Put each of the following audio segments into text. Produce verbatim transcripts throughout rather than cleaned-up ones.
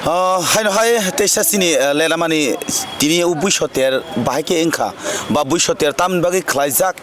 Ah, haino hai teisa chini, eh, lenamani tini o buiso ter bahai khe wngkha, ba buiso ter tamni bagwi khlaijak,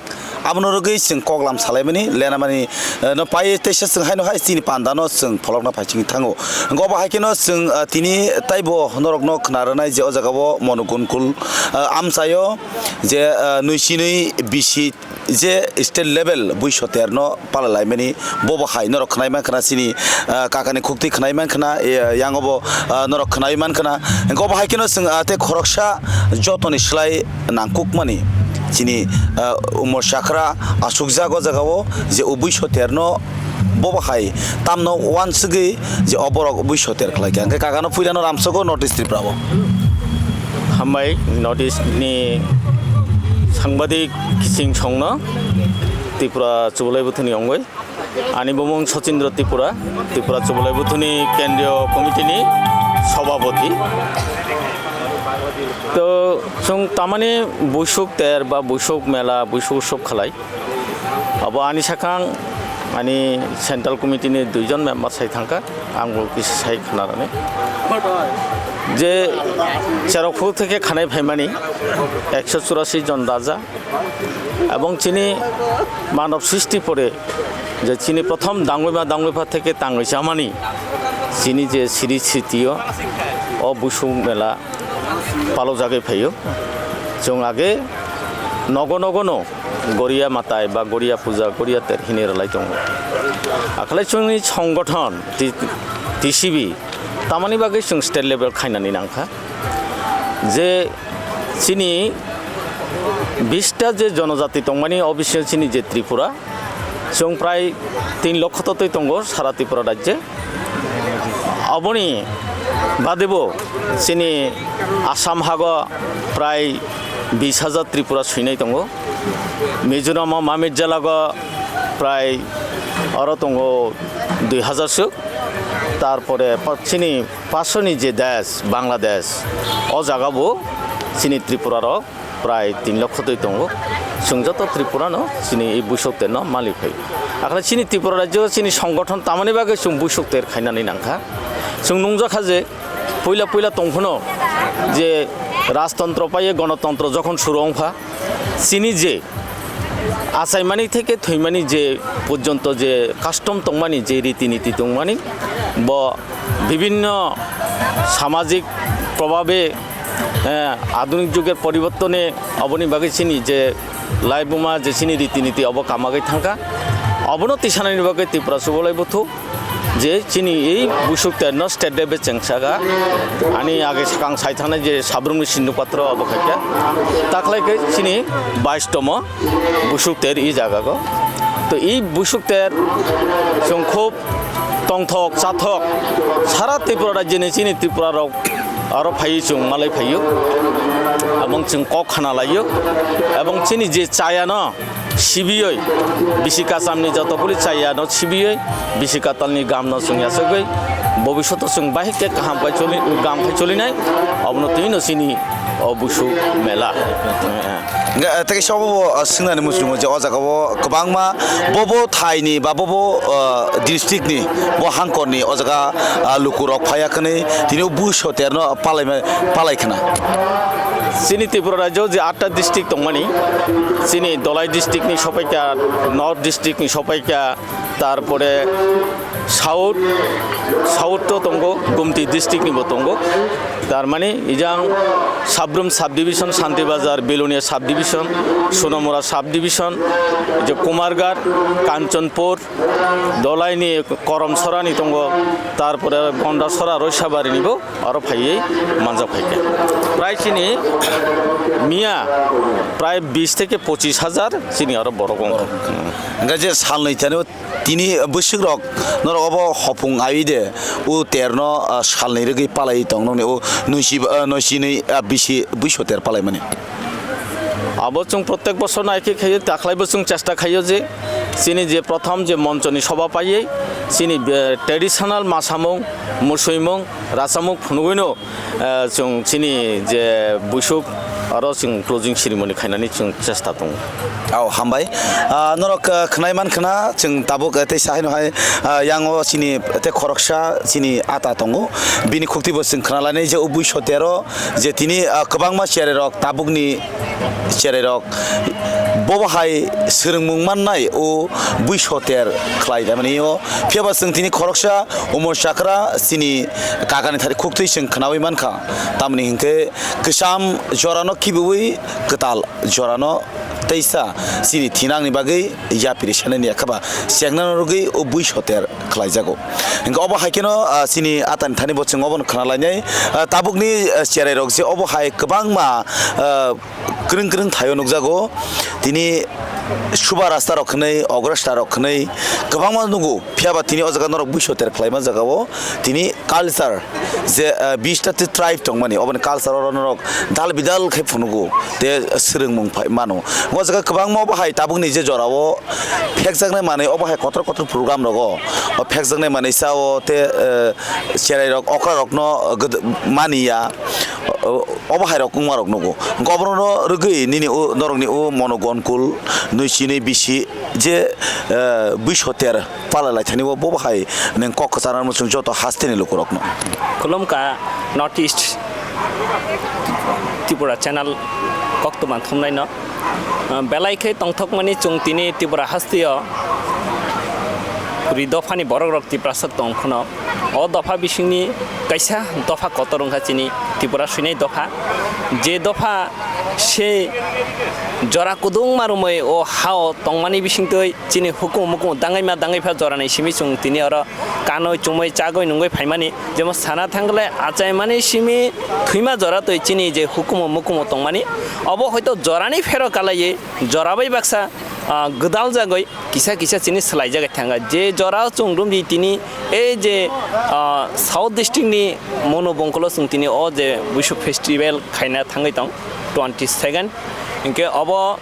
abono rwgwi chwng koklam salaimani lenamani, eh, no pai teisa chwng haino hai chini pandano chwng pholokna phai chini thango. Hwnkhe obo hai kheno chwng, eh, tini taibo norokno khna rwnai je o jagao Mono Gunkul, eh, amchaio je, eh, nui chinwi bisi je state level buiso terno palalaimani, bobo hai norok khwnai mankha na chini, ah, kakani khuktwi khwnai mankha na, eh, yang obo, ah, norok khwnai mankha na. Hwnkhe obo hai kheno chwng, ah, tei khoroksa jotoni slai nangkukmani chini, ah, umor chakra asukjak o jagao je o buiso terno bobo hai tamno uansugwi je o borok buiso ter khlaikha. Hwnkhe kakano puilano ramsogo North East Tripura o. Hambai North East ni sangbadik kiching songno Tripura Chubalai Buthuni ongoi. Ani bumung Sachindra Tripura, Tripura Chubalai Buthuni Kendriya Committee ni Sabhapati. To chwng tamani buisuk ter ba buisuk mela, buisuk utsob khalai. Abo ani sakang ani Central Committee ni duijon member sai thangkha, ang bo kisa sai khwnarani. Je cherokphuk theke khanai phaimani ekso churasi jon raja, ebong chini manob srishti pore je chini prothom dangwima dangwipha theke tangwi chamani chini je siri sritio o buisuk mela palojagwi phaio. Chwng age nogo nogo no Goriya Matai ba Goriya Puja, Goriya Ter hini rwlai tongo. Akhlai chwngni songgothon T-, T C B tamani bagwi chwng state level khainani nangkha. Je chini bista je jonojati tongmani, o bisingo chini je Tripura, chwng prai tin lokho totwi tongo sara Tripura rajye. Aboni badebo chini Assam hago prai bis hajar Tripura swinai tongo. Mizoram o Mamit jelago prai oro tongo dui hajar suk. Tarpore pa-, chini pasoni je desh, Bangladesh, o jaga bo chini Tripura rok prai tin lokho twi tongo. Chwng joto Tripura no chini e buisok ter no malik phai. Akhla chini Tripura rajyo chini songgothon tamani bagwi chwng buisok ter khainani nangkha. Chwng nungjakha je puila puila tongphano je rajtontro paiye gonotontro jokhon suru wngkha, chini je achaimani theke thoimani je porjonto je custom tongmani, je riti niti tongmani, bo bibhinno samajik probhabe, eh, adhunik juger poribortone oboni bagwi chini je laibuma je chini riti niti obo kamagwi thangkha. Obono tisanani bagwi Tripura Chubalai Buthu je chini ei buisok terno state level chengsaga, ani age sakang sai thangnai je Sabrumni Sindhu Patro obo khaikha, takhlai khe chini baish tomo buisok ter i jaga go. To i buisok ter chwng khub tongthok chathok sara Tripura rajyoni chini Tripura rok aro phaiwi chwng malai phaio, abong chwng kok khana laio, abong chini je chayano sibioi, bisi kachamni joto puli chayano sibioi, bisi katalni gamno chwng yachagwi, bobishoto chwng bahai khe kaham pai choli, gam pai cholinai, obono twino chini o buisok mela. Hingke, eh, tei kaisa obo bo, ah, swngnani muchungo je o jaga o kwbangma bobo thaini ba bobo, ah, district ni bo hangkor ni o jaga, ah, lukurok phaiya khwnwi tini o buisok terno palai, palai khna. Chini Tripura rajyo je atta district tongmani, chini Dholai district ni sopaikha, North district ni sopaikha, tarpore South, South to tongo, Gumti district ni bo tongo. Tar mani ijang Sabrum subdivision, Santi Bazar, Belonia subdivision, Sonamura subdivision, je Kumarghat, Kanchanpur, Dholai ni Korom Sora ni tongo, tarpore Gonda Sora, Roisabari ni bo aro phaiwi manjak phaikha. Prai chini miya prai bis theke pochis hajar chini aro borok wngkha. Hingke je salnwi thani tini bwswk rok norok obo hopung ai de o terno, ah, salnwi rwgwi palai tong nokni o noisi, ah, noisi nwi, ah, bisi buiso ter palai mani. Abo chwng protek bosor naikhe khaio, takhlaibo chwng chesta khaio je chini je prothom je monchoni soba paiwi chini, eh, traditional masamung, musuimung, rachamung phunugwino, eh, chwng chini je buisuk Aro chwng closing ceremony khainani chwng chesta tongo. Au, hambai. Ah, norok, ah, khwnai man khna, chwng tabuk, eh, tei sahaino hai, ah, yango chini tei khoroksa chini ata tongo. Bini khukti bo chwng khna lainai je o bui sotero je tini, ah, kwbangma cherai rok tabukni cherai rok bobo hai swrwngmung mannai o bui soter khlai da mani o. Phiya ba chwng tini khoroksa Umar Chakra chini kakani thari khuktwi chwng khnawi mankha. Tamni hinkhe kwcham jorano kibiwi kwtal jorano teisa chini thinangni bagwi yapiri sanani yakhaba chengnano rwgwi o bui soter khlaijago. Hinkhe obo hai kheno, ah, chini atani thani bo chwng obono khna lainai. Ah, tabukni, ah, cherai rok je obo hai kwbangma, ah, kwrwng kwrwng thaio nukjago. Tini suba rasta rok khwnwi, ograsta rok khwnwi kwbangma nugo. Phiya ba tini o jaga norok bui soter khlaima jagao tini culture je, ah, bish ta tribe tongmani, oboni culture oro norok dal bidal khe phunugo, te swrwngmung phai mano. O jaga kwbangma obo hai tabukni je jorao phekjaknai manwi, obo hai kotor kotor program rogo o phekjaknai manwi sao te, eh, cherai rok okra rokno ged-, mani ya, o-, obo hai rok wngma rok nugo. Hwnkhe oborokno rwgwi nini o norokni o mono gonkul nui chinwi bisi je, eh, bui soter pala lai thani bo, bo hai neng kok kwchar muchung joto hasteni lukurokno. Khulumkha North East Tripura channel koktwma thumnaino. Ah, belai khe tongthokmani chwng tini Tripura hasteo kwrwi dophani borokrok Tiprasa tong kheno. O dopha bisingni kaisa dopha kotor wngkha chini Tripura swinai dopha. Je dopha se jora kudungma romwi o hao tongmani bisingtwi chini hukumu mukumu dangaima dangaipha jorani simi chwng tini oro kanwi chumui chagwi nungwi phaimani. Jemon sana thangkhle achaimani simi thwima jora twi chini je hukumu mukumu tongmani, obo hoito jorani phero kalaiwi jora bai baksa, ah, gwdal jagwi kisa kisa chini swlaijagwi thangkha. Je jora chwng romdi tini ei je, ah, South District ni Monu Bongkolo chwng tini o je Buisuk Festival khaina thangwi tong twenty second. Hinkhe obo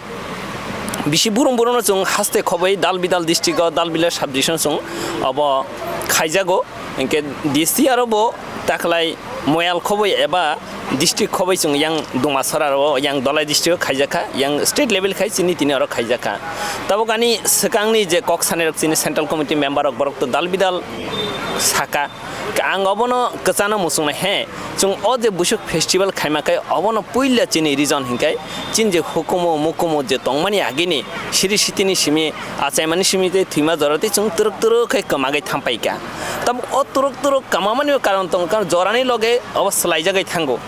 bisi burum burumno chwng haste khobwi Dalbidal district o Dalbidal sub division chwng obo khaijago. Hinkhe D C aro bo taklai moyal khobwi eba district khobwi chwng yang Dumasora ro yang Dolai district o khaijakha, yang state level khai chini tini oro khaijakha. Tabuk ani swkangni je kok sanirok chini central committee member rok borok to Dalbidal saka. Ang obono kwchano muchungnai he, chwng o je Buisuk festival khaima khe obono puila chini region hinkhe chini je hukumu mukumu je tongmani agini siri sitini simi achaimani simi tei thwima jora tei chwng twrwk twrwk khe kwmagwi thampaikha. Tabuk o twrwk twrwk kwmamani karon tongo, karon jorani loge obo swlaijagwi thango.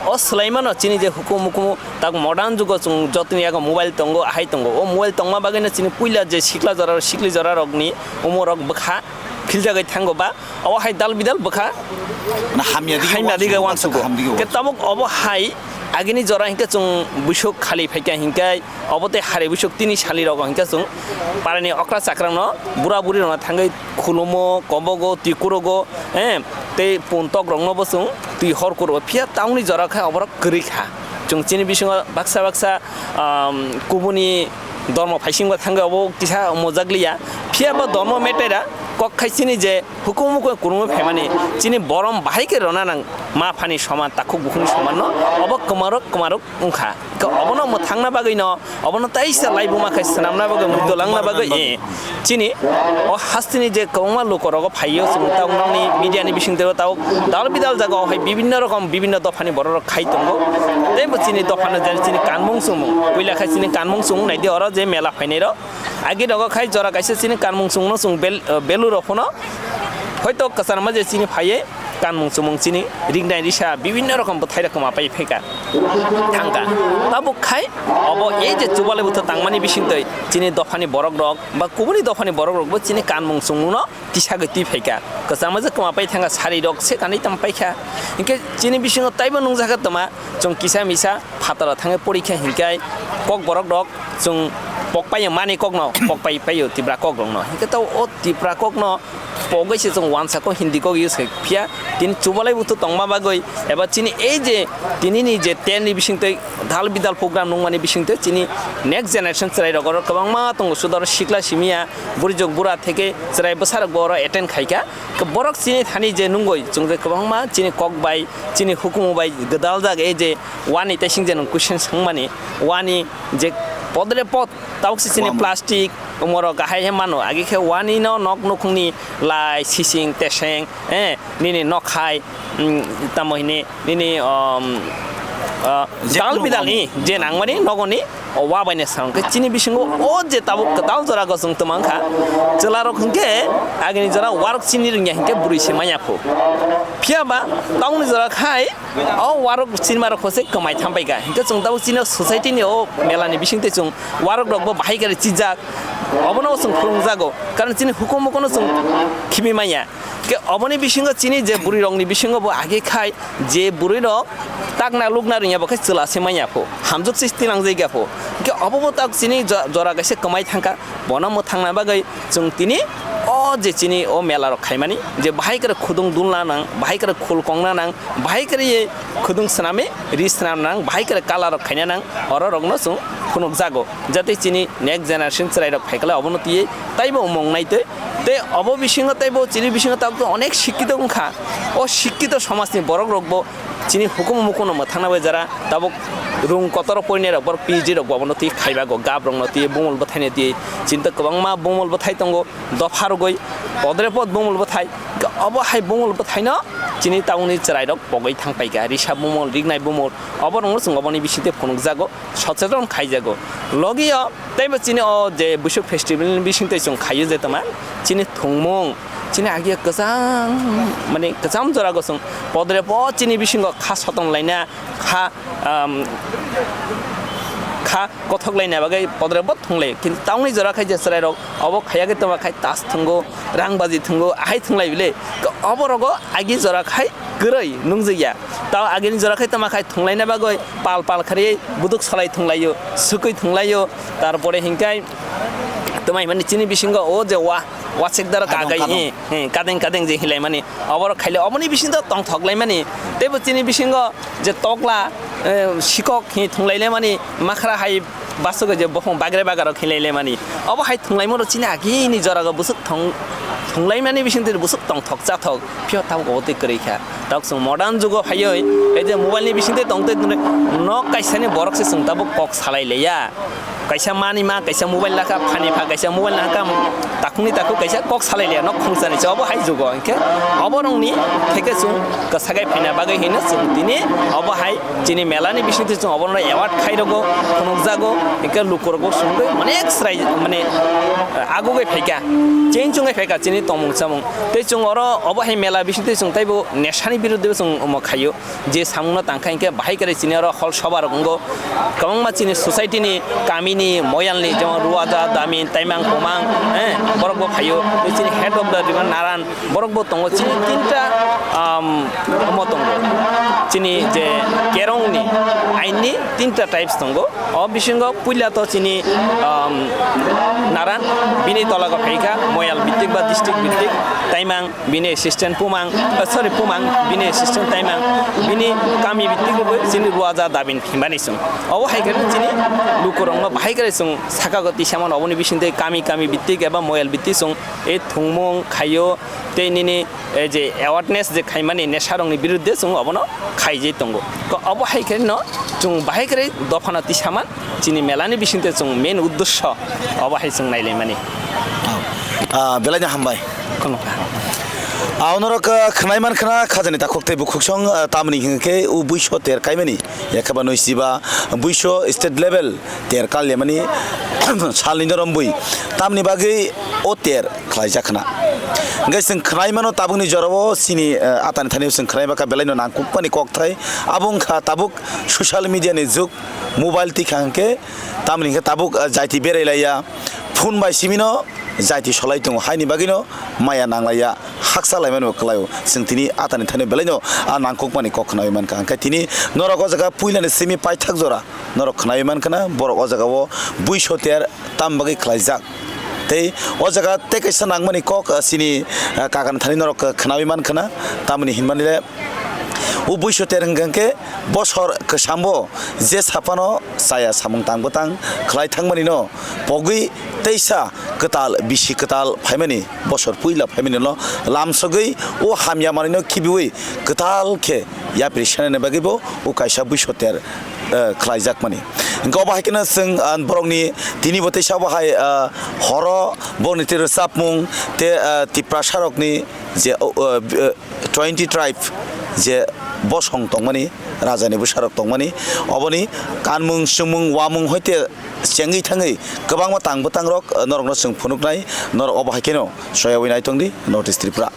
O swlaimano chini je hukumu mukumu tak modern jugo chwng jotoni yago mobile tongo, ahai tongo. O mobile tongma bagwino chini puila je sikla jora, sikli jorarokni umorok bwkha philjagwi thango ba obo hai dal bidal bwkha Na hamya dige hamya dige wansugo, wansugo. Hamya dige Ke wansugo. Tabuk obo hai agini jora hinkhe chwng Buisuk khali phaikha hinkhe obo tei hari Buisuk tini sali rogo hinkhe chwng parani okra chakrangno bura buri rokno thangwi khulumo, kobogo, twi kurogo, eh, tei pun tok rokno bo chwng twi hor kuro. Phiya town ni jora khe oborok kwrwi kha. Chwng chini bisingo baksa baksa, um, kubuni dormo phaisingba thangwi obo kisa mojak liya. Phiya bo dormo matter-a kok khai chini je hukumu khe kurungwi phaimani chini borom bahai khe rona nang ma phani soman takhuk bukhukni somanno obo kwmarok kwmarok wngkha. Khe obono mwthangna bagwino obono taisa laibuma khai swnamna bagwi, mui dolangna bagwi, eh, chini o hasteni je kwbangma lukorogo phaio chwng tabuk nokni media ni bisingtwi tabuk dal bidal jagao hai bibinno rokom bibinno dophani bororok khai tongo. Tei bo chini dophano je chini kanmung chumung, puila khai chini kanmung chumung naidi oro je mela phainairok agi rogo khai jora kaisa chini kanmung chumungno chwng bel-, eh, belurok phano hoito kwchangma je chini phaiwi kanmung chumung chini ringnai risa bibinno rokom bwthairok kwma pai phaikha. Thangkha. Tabuk khai obo ei je chubalai bwtha tangmani bisingtwi chini dophani borokrok ba kubuni dophani borokrokbo chini kanmung chumungno tisagwi twi phaikha. Kwchangma je kwma pai thangkha, sarirok se kanwi tamo paikha. Hinkhe chini bisingo taibo nungjakha twma chwng kisa misa phataro thangwi porikha hinkhe kok borokrok chwng pokpai mani kokno pokpai paio Tipra kokrokno. Hinkhe to o Tipra kokno Pogwi se chwng wansa kok Hindi kok use khai phiya, tini chubalai buthu tongma bagwi eba chini ei je tinini je ten ni bisingtwi dal bidal program nungmani bisingtwi chini next generation chwrairok oro kwbangma tongo, sudo oro sikla simiya, burijok bura theke chwrai bwsarokbo oro attend khaikha. Borok chini thani je nungwi chwng je kwbangma chini kok bai, chini hukumu bai gwdaljak ei je wani tei sing je nwng question swngmani, wani je podre pod tabuk se chini Wama. Plastic, omorok ahai he mano, agi khe wani no nok nukhungni lai, sising, teseng, eh, nini nok hai, mm, tamo hini, nini, um, uh, Jekunu dal bidal wama. Ni, je nangmani nogoni, o wa bai ne sang. Khe chini bisingo o je tabuk kwtal jora gosong twmang kha, chwlarok hwnkhe agini jora warok chini rwngya hwnkhe bwrwi se manya phu. Phiya ba taungni jora khai, o warok chini marok khose kwmai thampaikha. Hwnkhe chwng tabuk chini society ni o mela ni bisingtwi chwng warok rokbo bahai kari chijak, obono chwng phwrwngjago, karon chini hukumu kono chwng khibi manya. Ke oboni bisingo chini je bwrwi rokni bisingo bo age khai je bwrwi rok takna lukna rwngya bo khe chwla se manya pho, hamjwk se tilang jaiga pho. Ke obo bo tak chini jo-, jora kaisa kwmai thangkha, bono mwthangna bagwi chwng tini o je chini o mela rok khaimani je bahai kare khudung dulna nang, bahai kare khul kongna nang, bahai kare ye khudung swname, ri swnam nang, bahai kare colour rok khaina nang, oro rokno chwng phunukjago. Jate chini next generation chwrai rok phaikale obono twiwi taibo umung naitwi. Tei obo bisingo taibo chini bisingo tabuk onek sikkito wngkha. O sikkito somajni borok rokbo chini hukumu mukuno mwthangna bai jara tabuk rung kotor porinai rok borok P H D rok bo obono twi khaibago, gap rokno twi bumul bwthaino twi. Chini to kwbangma bumul bwthai tongo. Dopha rwgwi podre pod bumul bwthai, obo hai bumul bwthaino chini tabukni chwrairok pogwi thangpaikha, risa bumul, rignai bumul, obo rokno chwng oboni bisingtwi phunukjago, socheton khaijago. Logio teibo chini o je Buisok festival ni bisingtwi chwng khaio je tongma, chini thwngmung, chini agia kwchang, mani kwcham jorago chwng podre pod chini bisingo kha soton laina, kha, um, kha kothok laina bagwi podre pod thwnglai. Kintu taungni jora khai je chwrairok obo khaiya khe tongma khai tas thwngo, rang baji thwngo, ahai thwnglai bile. Obo rogo agi jora khai kwrwi nungjak ya. Tao agini jora khai tongma khai thwnglaina bagwi pal pal khariui buduk salai thwnglaio, swkwi thwnglaio. Tarpore hinkhai twmai mani chini bisingo o je wa, wasek daro Kadong, kagai, kadong. He, he, kadeng kadeng je hilaimani. Oborok khaile oboni bisingo tongthok laimani. Teibo chini bisingo je tokla, eh, sikok hi thunglai lemani, makhra hai basuk je bophung bagre bagarok hinlai lemani. Obo hai thunglaimano chini agini jorago busuk thung-, thunglaimani bisingtwi busuk tongthok chathok, phiyo tabuk obo twi kwrwi kha. Tabuk chwng modern jugo phaiwi, ei je mobile ni bisingtwi tongtwi tongtwi nok kaisani borok se chwng tabuk kok salai leya. Kaisa mani ma, kaisa mobile lakha, phani pha, kaisa mobile lakha, takhukni takhuk kaisa kok salai liya, nok khungsa ni se obo hai jugo, hinkhe obo rokni theke chwng kwsagai phaina bagwi hino chwng tini obo hai chini mela ni bisingtwi chwng obo rokno award khai rogo, phunukjago, hinkhe luku rokbo chwngwi onek chwrai mane agugwi phaikha, change wngwi phaikha chini tongmung chamung. Tei chwng oro obo hai mela bisingtwi chwng teibo nesani biruddhe bo chwng omo khaio. Je samungno tangkha hinkhe bahai kwrwi chini oro hol soba rok wngo. Kwbangma chini society ni, kami ni, moyal ni, jemon Ruaja, Damin, Taimang, Pumang, eh, borok bo phaio. Tei chini head of the department Naran, borok bo tongo. Chini tinta, um, omo tongo. Chini je kerong ni, ain ni tinta types tongo. O bisingo puila to chini, um, Naran, bini tolago phaikha, moyal bittik ba district bittik, Taimang, bini assistant Pumang, eh, sorry, Pumang, bini assistant Taimang, bini kami bittik bo chini Ruaja Dabin himani chwng. Obo hai khe chini lukurokno bahai khe chwng saka goti samano, oboni bisingtwi kami kami bittik eba moyal bittik chwng e thwngmung khaio tei nini, eh, je awareness je khaimani nesarokni biruddhe chwng obono khaijai tongo. Ko obo hai khe no chwng bahai khe dophano tisaman. Chini melani bisingtwi chwng main uddesho obo hai chwng nailaimani. Ah, belai no hambai. Khulumkha. Ah, onorok, ah, khwnai mankha na khajani takhuk tei bukhuksong, ah, tamni hinkhe o buiso ter kaimani, yakheba nui siba buiso state level ter kalyamani salni noromwi tamni bagwi o ter khlaijak khna. Hingke chwng khwnai mano tabukni jorao chini, ah, atani thani chwng khwnai bakha belai no nangkukmani kokthai. Abo wngkha tabuk social media ni jug, mobile tikha hingke tamni hingke tabuk, ah, jaiti berai laiya, phone bai simi no jaiti solai tongo, haini bagwi no maya nang laiya, haksa laimani bo kwlai o. Chwng tini atani thani belai no, ah, nangkukmani kok khnaui mankha. Hingke tini norok o jaga puila ni simi paithak jora norok khnaui mankha na, borok o jaga o buiso ter tam bagwi khlaijak. Tei o jaga tei kaisa nangmani kok, ah, chini, ah, kakan thani norok, ah, khnawi man khna, tamoni hinmani le o Buisoter hwnkha khe bosor kwchambo je saphano chaya samung tang bwtang khlai thangmani no pogwi teisa kwtal bisi kwtal phaimani bosor puila phaimani no lamsogwi o hamya manwi no khibiwi kwtal khe yapri sanani bagwi bo o kaisa Buisoter, eh, khlaijakmani. Hwnkhe obo hai kheno chwng, ah, borokni tini bo teisa obo hai, ah, horo borokni twi rwchapmung tei, ah, Tiprasarokni je, oh, eh, twenty tribe je bosong tongmani, rajani bwsarok tongmani, oboni kanmung, chumung, uamung hoite chengwi thangwi kwbangma tang bwtangrok, eh, norokno chwng phunuknai, norok obo hai kheno soyawi naitongdi, North East Tripura.